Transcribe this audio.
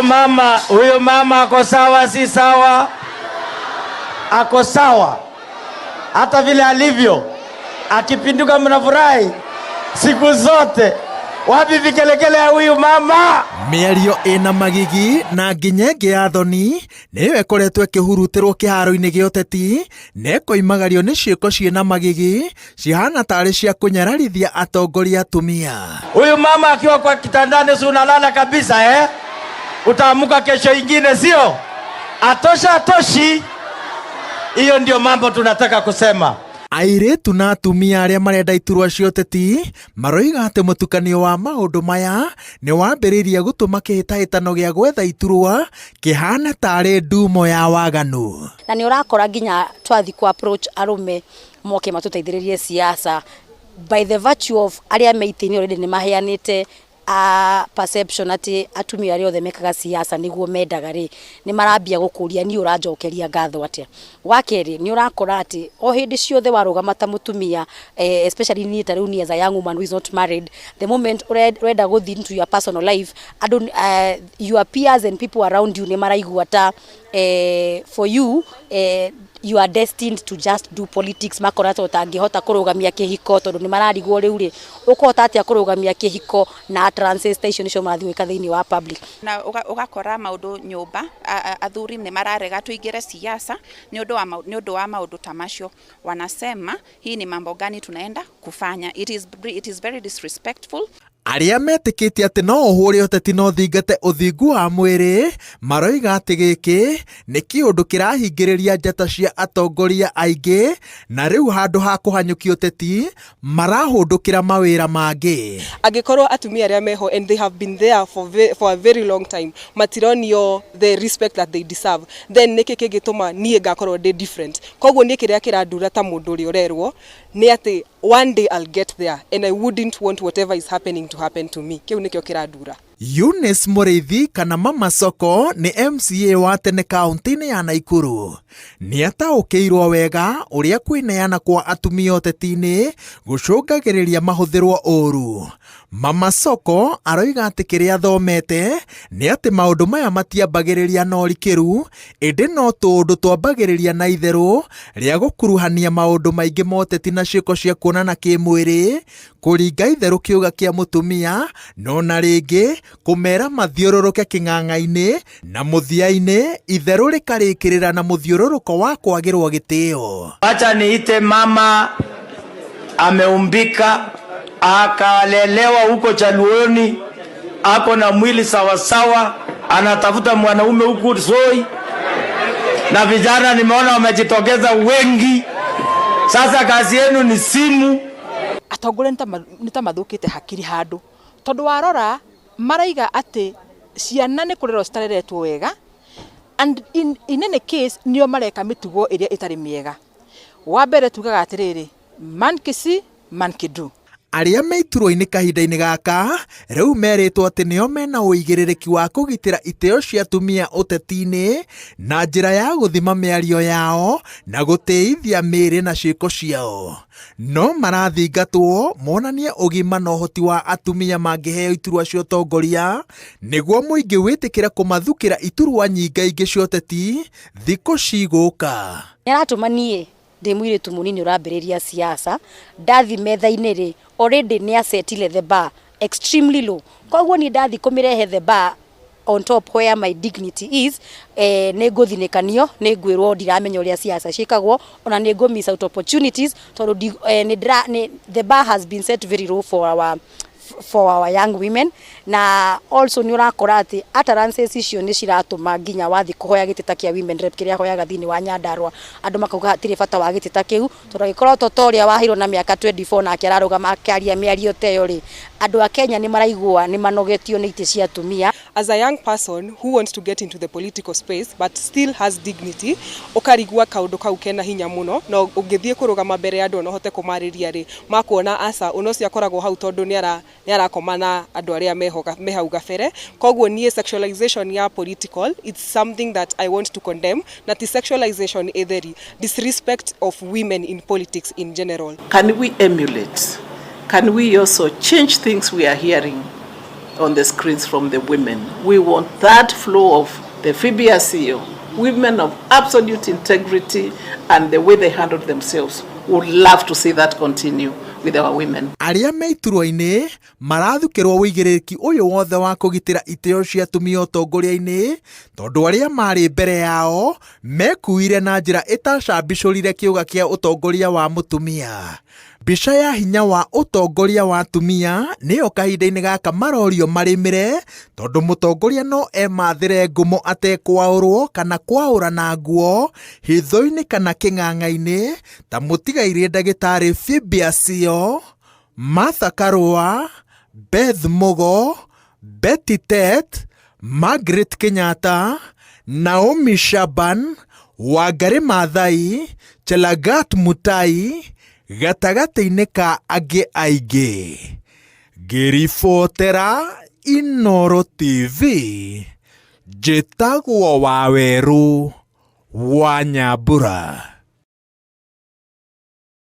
Mama, huyo mama ako sawa, si sawa? Ako sawa, hata vile alivyo, akipinduka mnafurahi siku zote. Wapi vikelekele ya huyu mama? Mĩario ĩna magigi na nginya ĩngĩ ya thoni nĩyo ĩkoretwo ĩkĩhurutĩrwo kĩharo-inĩ gĩa ũteti na ĩkoimagario nĩ ciĩko ciĩna magigi cihana tarĩ cia kũnyararithia atongoria atumia. Huyu mama akiwa kwa kitandani, si unalala kabisa, eh? Utaamuka kesho ingine, sio? Atosha atoshi? Hiyo ndio mambo tunataka kusema. Airĩtu na atumia arĩa marenda iturwa cia ũteti maroiga atĩ mũtukanio wa maũndũ maya nĩ wambĩrĩirie gũtũma kĩhĩtahĩtano gĩa gwetha iturwa kĩhane tarĩ ndumo ya waganu. Na nĩ ũrakora nginya twathi ku approach arũme moke matũteithĩrĩrie siasa, by the virtue of arĩa me itĩ-inĩ already nĩ maheanĩte a perception atĩ atumia arĩa othe mekaga siasa nĩguo mendaga rĩ, nĩ marambia gũkũria niĩ ũranjokeria ngatho atĩa. Wa kerĩ, nĩ ũrakora atĩ o hĩndĩ ciothe warũgama ta mũtumia, especially niĩ ta rĩu niĩ as a young woman who is not married, the moment ũrenda gũthiĩ into your personal life, andũ, your peers and people around you nĩ maraigua ta for you, you are destined to just do politics. Makora ta ũtangĩhota kũrũgamia kĩhiko tondũ nĩ mararigwo rĩu rĩ, ũkũhota atĩa kũrũgamia kĩhiko na utterances ta icio nĩcio marathiĩ gwĩka thĩinĩ wa public. Na ũgakora maũndũ nyũmba, athuri nĩ mararega tuingĩre siasa nĩ ũndũ wa maũndũ ta macio. Wanasema, "Hii ni mambo gani tunaenda kufanya?" It is very disrespectful. Arĩa metĩkĩtie atĩ no ũhũre ũteti no thingate ũthingu wa mwĩrĩ maroiga atĩ gĩkĩ nĩ kĩũndũ kĩrahingĩrĩria njata cia atongoria aingĩ na rĩu handũ ha kũhanyũkia ũteti marahũndũkĩra mawĩra mangĩ. Angĩkorwo atumia arĩa meho and they have been there for a very long time matironio the respect that they deserve, then nĩkĩ kĩngĩtũma niĩ ngakorwo ndĩ different? Koguo niĩ kĩrĩa kĩrandura ta mũndũ ũrĩa ũrerwo nĩ atĩ one day I'll get there and I wouldn't want whatever is happening to happen to me. Kĩu nĩkĩo kĩrandura. Eunice Mũrĩithi kana Mama Soko nĩ MCA wa tene kaunti-inĩ ya Naikuru. Nĩ ataũkĩirwo wega ũrĩa kwĩneana kwa atumia ũteti-inĩ gũcũngagĩrĩria mahũthĩrwo ũru. Mama Soko aroiga atĩ kĩrĩa athomete nĩ atĩ maũndũ maya matiambagĩrĩria na ũrikĩru ĩndĩ no tũũndũ twambagĩrĩria na itherũ rĩa gũkuruhania maũndũ maingĩ ma ũteti na ciĩko cia kuonana kĩmwĩrĩ, kũringa itherũ kĩũga kĩa mũtumia no na rĩngĩ kũmera mathiũrũrũke kĩng'ang'a-inĩ na mũthia-inĩ itherũ rĩkarĩkĩrĩra na mũthiũrũrũko wa kwagĩrwo gĩtĩo. Wacha niite mama ameumbika akalelewa huko Chaluoni, ako na mwili sawasawa, anatafuta mwanaume huku Soi, na vijana nimeona wamejitokeza wengi. Sasa kazi yenu ni simu. Atongoria nĩ ta mathũkĩte hakiri handũ tondũ warora maraiga atĩ ciana nĩ kũrerwo citareretwo wega, and in any case nĩo mareka mĩtugo ĩrĩa ĩtarĩ mĩega. Wa mbere tugaga atĩrĩrĩ, man kisi man kidu. Arĩa me iturwa-inĩ kahinda-inĩ gaka rĩu merĩtwo atĩ nĩo mena ũigĩrĩrĩki wa kũgitĩra itĩo cia atumia ũteti-inĩ na njĩra ya gũthima mĩario yao na gũtĩithia mĩĩrĩ na ciĩko ciao, no marathingatwo monanie ũgima na ũhoti wa atumia mangĩheo iturwa cia ũtongoria nĩguo mũingĩ wĩtĩkĩre kũmathukĩra iturwa nyingaingĩ cia ũteti thikũ cigũka. Nĩ aratũma niĩ ndĩ mũirĩtu mũnini ũrambĩrĩria siasa ndathi metha-inĩ rĩ, already nĩ asetile the bar extremely low. Koguo niĩ ndathi kũmĩrehe the bar on top where my dignity is, nĩ ngũthinĩkanio, nĩ ngwĩrwo ndiramenya ũrĩa siasa ciĩkagwo, ona nĩ ngũ miss out opportunities tondũ nĩ ndĩra nĩ the bar has been set very low for our young women. Na also nĩ ũrakora atĩ utterances icio nĩ ciratũma nginya wathi kũhoya gĩtĩ ta kĩa women rep kĩrĩa hoyaga thĩinĩ wa Nyandarua, andũ makauga hatirĩ bata wa gĩtĩ ta kĩu tondũ angĩkorwo toto ũrĩa waheirwo na mĩaka 24 nake ararũgama akĩaria mĩario ta ĩyo rĩ, andũ a Kenya nĩ maraigua nĩ manogetio nĩ itĩ cia atumia. As a young person who wants to get into the political space but still has dignity, ukarigua kaundu kau kena hinya muno na ũngĩthiĩ kũrũgama mbere ya andũ ona ũhote kũmarĩria rĩ, makuona aca ũno ũcio akoragwo hau tondũ nĩ arakoma na andũ arĩa me hau gabere. Koguo niĩ sexualization ya political, it's something that I want to condemn, na ti sexualization ĩtheri, disrespect of women in politics in general. Can we emulate? Can we also change things we are hearing? on the screens from the women. We want that flow of the Phoebe Asiyo, women of absolute integrity and the way they handle themselves. Would love to see that continue with our women. Arĩa me iturwa-inĩ marathukĩrwo ũigĩrĩrĩki ũyũ wothe wa kũgitĩra itĩo cia atumia ũtongoria-inĩ tondũ arĩa marĩ mbere yao mekuire na njĩra ĩtacambicũrire kĩũga kĩa ũtongoria wa mũtumia. Mbica ya hinya wa ũtongoria wa atumia nĩyo kahinda-inĩ gaka marorio marĩmĩre tondũ mũtongoria no emathĩre ngumo atekwaũrwo kana kwaũrana nguo hitho-inĩ kana kĩng'ang'a-inĩ ta mũtigairĩ ndagĩtarĩ Phoebe Asiyo, Martha Karua, Beth Mugo, Betty Tet, Margaret Kenyatta, Naomi Shaban, Wangari Maathai, Chelagat Mutai gatagatĩ-inĩ ka angĩ aingĩ. Ngĩribotera Inooro TV, njĩtagwo Wawerũ wa Nyambura.